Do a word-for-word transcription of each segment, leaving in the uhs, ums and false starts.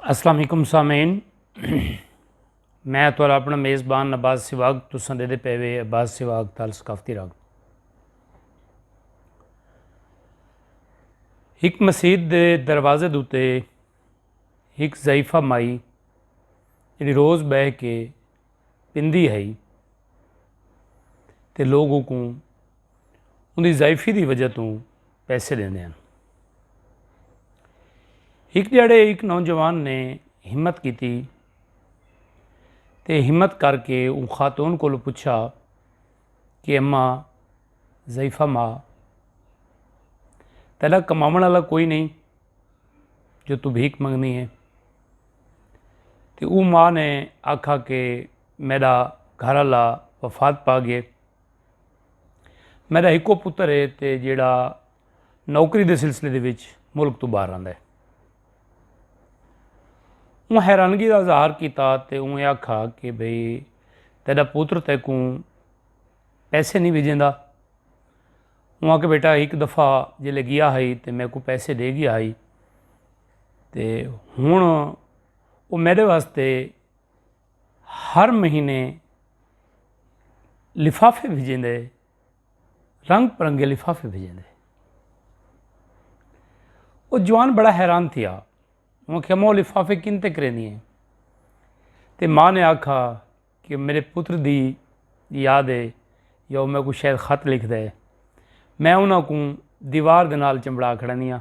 السلام علیکم سامعین، میں تہاݙا اپݨا میزبان عباس سواگ، تساں ݙیہدے پئے وے عباس سواگ تال ثقافتی رنگ۔ ہک مسیت دے دروازے دے اتے ہک ضعیفہ مائی جیڑھی روز ٻہہ کے پیندی ہئی تے لوگ اوکوں اوندی ضعیفی دی وجہ توں پیسے ݙیندے ہن۔ ہک ݙیہاڑے ہک نوجوان نے ہمت کیتی تے ہمت کر کے اوں خاتون کولوں پچھا کہ اماں ضعیفہ ماء، تیݙا کماوݨ والا کوئی نہیں جو توں بھیک منگدی ہیں؟ تے اوں ماء نے آکھا کہ میݙا گھر والا وفات پا ڳئے، میݙا ہکو پتر ہے تے جیڑھا نوکری دے سلسلے دے وچ ملک توں ٻاہر رہندا ہے۔ اوں حیرانگی دا اظہار کیتا تے اوں آکھا کہ بھئی تیݙا پتر تیکوں پیسے نہیں بھیجیندا؟ اوں آکھیا بیٹا ہک دفعہ جیلے ڳیا ہئی تے میکوں پیسے ݙے ڳیا ہئی تے ہݨ او میݙے واسطے ہر مہینے لفافے بھیجیندے، رنگ برنگے لفافے بھیجیندے۔ او جوان بڑا حیران تھیا۔ اوں آکھیا اماں او لفافے کن تے کریندی ہیں؟ تے ماء نے آکھا کہ میݙے پتر دی یاد ہے یا او میکوں شاید خط لکھدا ہے، میں انہاں کوں دیوار دے نال چنبڑا کھڑاندی ہاں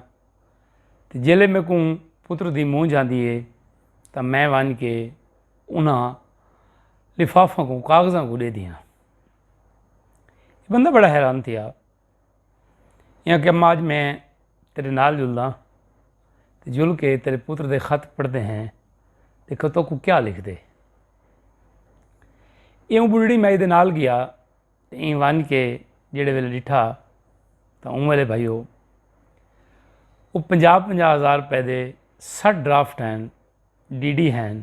تے جیلے میکوں پتر دی مونجھ آندی ہے تاں میں ونڄ کے انہاں لفافاں کوں کاغذاں کوں ݙیہدی ہاں۔ اے بندہ بڑا حیران تھیا۔ ایں آکھیا اماں اڄ میں تیݙے نال جلداں تے جل کے تیݙے پتر دے خط پڑھدے ہیں، ݙیکھاں تہاکوں کیا لکھدے۔ اے اوں ٻڈھڑی مائی دے نال ڳیا تے ایں ونڄ کے جیڑھے ویلے ݙٹھا تاں اوں ویلے بھائیو او پنجاہ پنجاہ ہزار روپے دے سٹھ ڈرافٹ ہن، ڈی ڈی ہن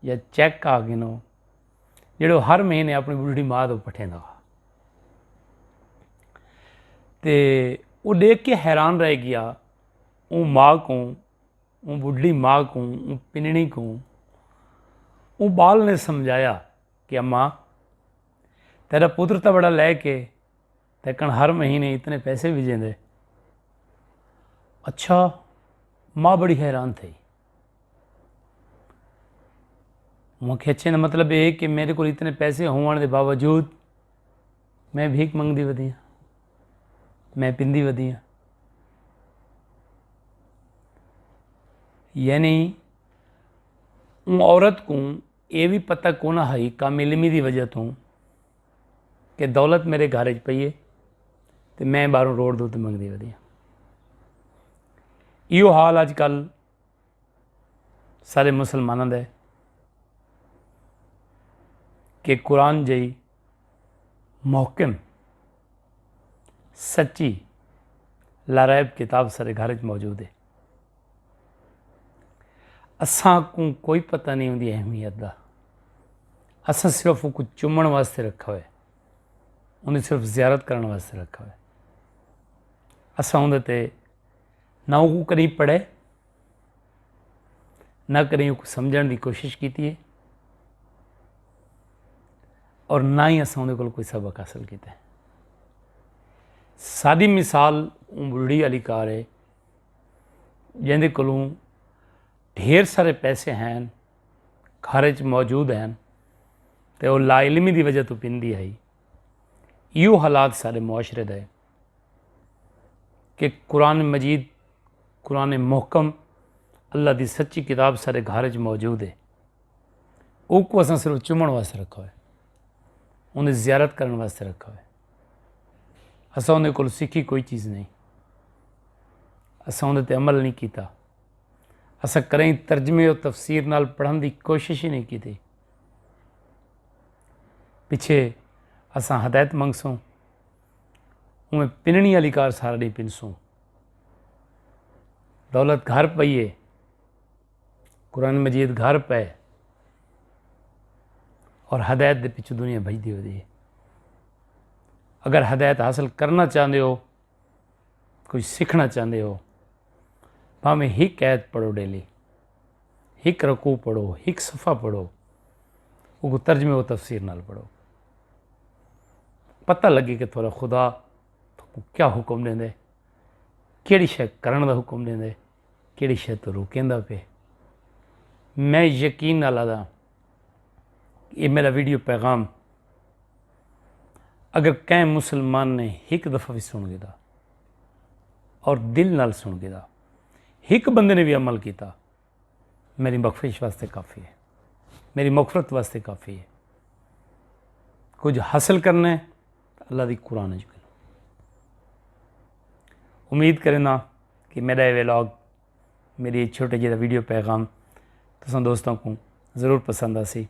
یا چیک آ گھنو جیڑھے او ہر مہینے اپݨی ٻڈھڑی ماء توں پٹھیندا ہا۔ تے او ݙیکھ کے حیران رہ ڳیا۔ اوں ماء کوں، اوں ٻڈھڑی ماء کوں، اوں پنڑی کوں اوں ٻال نے سمجھایا کہ اماں تیݙا پتر تاں بڑا لائق ہے، تیکݨ ہر مہینے اتنے پیسے بھیجیندے۔ اچھا، ماء بڑی حیران تھئی۔ مونکھے اچھے دا مطلب اے کہ میݙے کول اتنے پیسے ہووݨ دے باوجود میں بھیک منگدی ودی ہاں، میں پیندی ودی ہاں۔ یعنی اوں عورت کوں اے وی پتہ کونا ہئی کم علمی دی وجہ توں کہ دولت میݙے گھر اچ پئی ہے تے میں ٻاہروں روڈ دے اتے منگدی ودی ہاں۔ ایہو حال اڄ کل سارے مسلماناں دا ہے کہ قرآن جئی محکم، سچی، لاریب کتاب سارے گھر اچ موجود ہے۔ اساں کوں کوئی پتہ نہیں اوندی اہمیت دا۔ اساں صرف اوکوں چمݨ واسطے رکھا ہوئے، اوندی صرف زیارت کرݨ واسطے رکھا ہوئے۔ اساں اوندے تے نہ اوکوں کݙی پڑھے، نہ کݙی اوکوں سمجھݨ دی کوشش کیتی ہے، اور نہ ہی اساں اوندے کول کوئی سبق حاصل کیتا ہے۔ ساݙی مثال اوں ٻڈھڑی آلی کار ہے جیندے کولوں ڈھیر سارے پیسے ہن، گھر اچ موجود ہن، تے او لا علمی دی وجہ توں پیندی ہئی۔ ایہو حالات ساݙے معاشرے دا ہے کہ قرآن مجید، قرآن محکم، اللہ دی سچی کتاب ساݙے گھر اچ موجود ہے۔ اوکوں اساں صرف چمݨ واسطے رکھا ہوئے، اوندی زیارت کرݨ واسطے رکھا ہوئے۔ اساں اوندے کول سکھی کوئی چیز نہیں، اساں اوندے تے عمل نہیں کیتا۔ اساں کݙاہیں ترجمے و تفسیر نال پڑھݨ دی کوشش ہی نہیں کیتی۔ پچھے اساں ہدایت منگسوں، اوویں پنݨی آلی کار سارا ݙینہہ پنسوں۔ دولت گھر پئی ہے، قرآن مجید گھر پئے، اور ہدایت دے پچھوں دنیا بھڄدی ودی ہے۔ اگر ہدایت حاصل کرݨا چاہندے ہو، کجھ سکھݨا چاہندے ہو، بھاویں ہک آیت پڑھو ڈیلی، ہک رکوع پڑھو، ہک صفحہ پڑھو، اوکوں ترجمے و تفسیر نال پڑھو۔ پتہ لڳے کہ تہاݙا خدا تہاکوں کیا حکم ݙیندے، کیڑھی شے کرݨ دا حکم ݙیندے، کیڑھی شے توں روکیندا پئے۔ میں یقین نال آہداں، اے میݙا ویڈیو پیغام اگر کہیں مسلمان نے ہک دفعہ وی سݨ گھدا اور دل نال سݨ گھدا، ہک بندے نے وی عمل کیتا، میݙی بخشش واسطے کافی ہے، میݙی مغفرت واسطے کافی ہے۔ کجھ حاصل کرݨا ہے تاں اللہ دی قرآن وچ ڳل۔ امید کرینداں کہ میݙا اے ولاگ، میݙی اے چھوٹے جیہا ویڈیو پیغام تساں دوستاں کوں ضرور پسند آسی۔